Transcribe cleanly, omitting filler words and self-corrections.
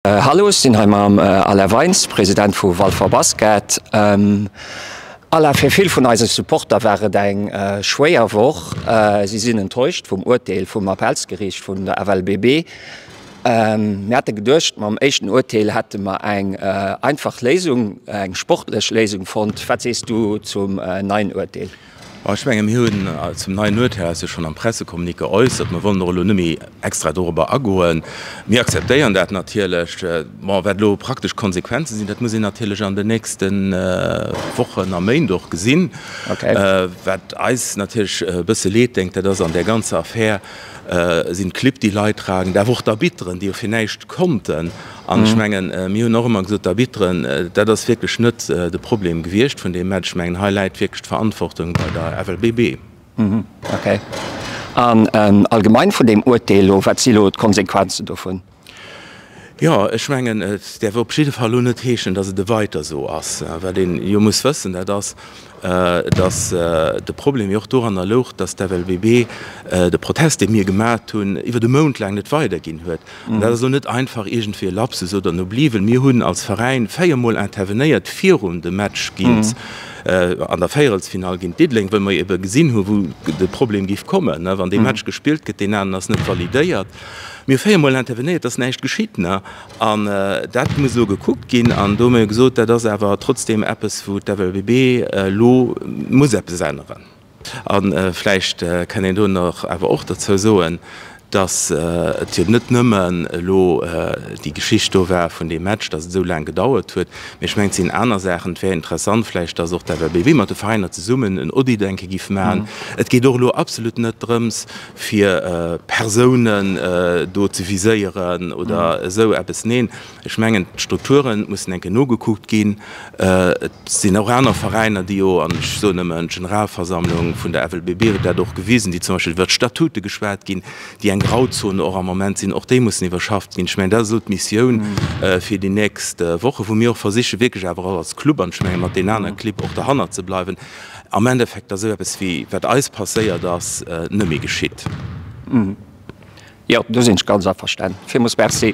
Hallo, ech sinn hei mam Alain Weins, President vu Walfer Basket. Alain, fir vill vun eise Supporter war et eng schwéier Woch. Si sinn enttäuscht vum Urteel vum Appellsgeriicht vun der FLBB. Mir hate geduecht, mam éischten Urteel hätte mer eng einfach Léisung, eng sportlech Léisung fonnt. Wat sees du zum neien Urteel? Ech menge mir hunn zum neien Urteil eis jo schonn am Pressecommuniqué geäussert. Mir wollen och elo net méi extra dorobber agoen. Mir akzeptéieren dat natierlech. Bon, wat elo praktesch Konsequenze sinn, dat muss een natierlech an den nächste Wochen a Méint och gesinn. Wat eis natierlech e bësse leed déngt, dat ass an där ganzer Affär sinn d'Clibb, déi Leit tragen, awer och d'Arbitteren, déi jo fir näischt konnten. An ech mengen, mir hunn och ëmmer gesot, d'Arbitteren, dat ass wierklech net de Problem gewiescht vun deem Match. Ech mengen, hei läit wierklech d'Verantwortung bei der FLBB. Okay. An allgemein vun deem Urteel elo, wat si elo d'Konsequenzen dovun? Jo, ech mengen, et däerf op jidde Fall elo net heeschen, datt et e weiter esou ass. Wat ee jo muss wëssen, dat ass, datt de Problem jo och doranner louch, datt d'FLBB de Protest, dee mir gemat hunn, iwwert e Mount laang net weiderginn huet. An dat ass elo net einfach iergendwéi e Lapsus oder en Oubli, well mir hunn als Veräin véiermol intervenéiert virun dem Match géint, an der Véierelsfinall géint Diddeleng, well mer ebe gesinn hu wou de Problem géif kommen, wann dee Match gespillt gëtt, deen aneren ass net validéiert. Mir hu véiermol intervenéiert, et ass näischt geschitt. An dat muss elo gekuckt ginn. An do hu mir gesot, dat ass awer trotzdeem eppes, wou d'FLBB elo muss eppes änneren. A vläicht kann een do nach awer och derzou soen, datt et jo net nëmmen elo déi Geschicht do war vun deem Match, datt et esou laang gedauert huet, mee ech mengen, et sinn aner Saachen. Et wär interessant vläicht, datt och d'FLBB mat de Veräiner zesummen en Audit eng Kéier giff maachen. Et geet och elo absolut net drëms, fir Persounen do ze viséieren oder esou eppes. Neen, Ech mengen, d'Strukture mussen eng Kéier nogekuckt ginn. Et sinn och aner Veräiner, déi jo, an ech soen nëmmen d'Generalversammlung vun der FLBB huet dat och gewisen, déi zum Beispill iwwert d'Statute geschwat ginn, déi eng Grauzone och am Moment sinn, och déi mussen iwwerschafft ginn. Ech mengen, dat ass elo d'Missioun fir déi nächst Wochen, wou mir och versiche wierklech awer och als Club, an ech menge mat deenen anere Clibb och derhannert ze bleiwen, am Endeffekt, dass esou eppes wéi wat eis passéiert ass, net méi geschitt. Jo, do sinn ech ganz averstanen. Villmools Merci.